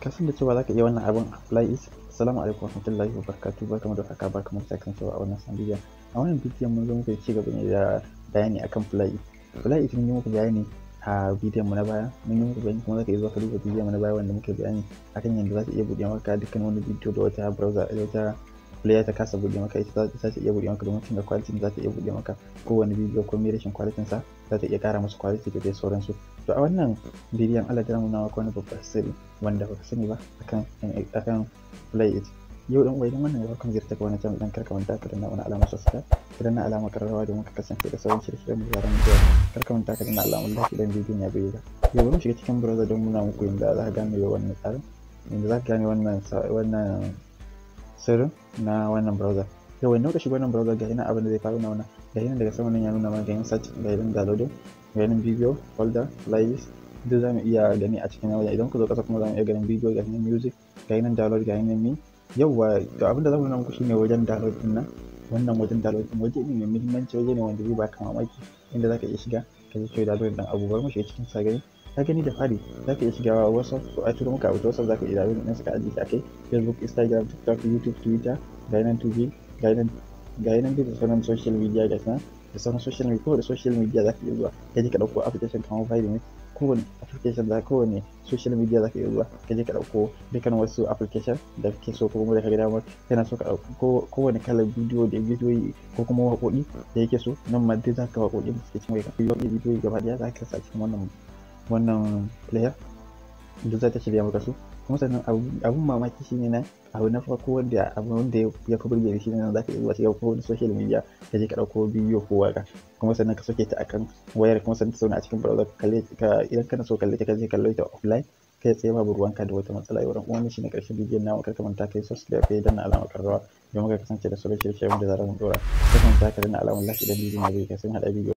Ka san da cewa za ka iya wannan abin a Flyit? Assalamu alaikum warahmatullahi wabarakatuh. Barkamu da haka, barkamu da sake kasancewa a wannan sabon bidiyon. A wannan bidiyon mun zo muku da ci gaba ne da bayani akan Flyit. Flyit mun yi muku bayani a bidiyon mu na baya, mun yi muku bayani, kuma za ka iya zuwa ka duba bidiyon mu na baya wanda muke bayani akan yadda za ta iya buɗe maka dukkan wani bidiyo da wata browser, wata player ta kasa buɗe maka, ita za ta iya buɗe maka, domin canza quality za ta iya buɗe maka kowane bidiyo, ko mai rashin quality sa za ta iya ƙara masa quality da dai sauransu. To, a wannan bidiyon Allah ya nuna maka wani babban sirri wanda baka sani ba akan Flyit. Yau dan uwa, idan wannan ya farkon ziyarta ka wannan channel dan, karka manta ka danna wani alamar subscribe, ka danna alamar kararrawa domin ka kasance da sauran shirye-shiryen mu da zarar mun ɗora. Karka manta ka danna alamar like idan bidiyon ya burge ka. Yau bari mu shiga cikin browser don nuna muku yadda za ka gane wannan tsarin, yadda za ka gane wannan sirrin na wannan browser. Yau wani ka shiga wannan browser, ga ina abin da zai faru na wannan. Ga nan daga sama nan ya nuna mana, ga search, ga nan downloading, ga nan video folder, playlist, duk za mu iya gani a cikin wajen. Idan ku zo kasa kuma, za mu iya ganin video, ga nan music, ga nan download, ga nan me. Yauwa, to abin da za mu nuna muku shine wajen download din nan. Wannan wajen download din waje ne mai muhimmanci, waje ne wanda zai baka mamaki, inda zaka iya shiga ka je ka download din abu. Bari mu shiga cikin sa gani. Ka gani, da fari zaka iya shiga WhatsApp, ko a turo maka abu ta WhatsApp, zaka iya download din sa ka ajiye shi akai. Facebook, Instagram, TikTok, YouTube, Twitter, ga nan 2G, ga nan da sauran social media, ga nan da sauran social media. Kowane social media zaka iya zuwa ka je ka dauko application kamar Vitamin. Kowane application za, kowane social media zaka iya zuwa ka je ka dauko dukkan wasu application da kake so, ko kuma da ka ga damar kana so ka dauko kowane kalar bidiyo da bidiyoyi ko kuma waƙoƙi da yake so. Nan ma duk zaka waƙoƙin da suke cikin wayarka, bidiyoyi gaba ɗaya zaka sa cikin wannan player, duk za ta shirya maka su. Kuma sannan abun mamaki shine nan, abu na farko wanda abu wanda ya fi burge ni shine nan zaka iya zuwa shiga ko wani social media ka je ka ɗauko bidiyo ko waƙa, kuma sannan ka soke ta akan wayar, kuma sannan ta zauna a cikin browser. Ka kalle ka idan kana so kalle ta, ka je kalle ta offline kai tsaye, babu ruwanka da wata matsala. Yau wannan shine ƙarshen bidiyon namu. Kar ka manta kai subscribe, kai danna alamar ƙararrawa domin ka kasance da sauran shirye-shiryen da zarar mun ɗora. Kar ka manta ka danna alamar like idan bidiyon ya burge ka. Sun haɗa bidiyo.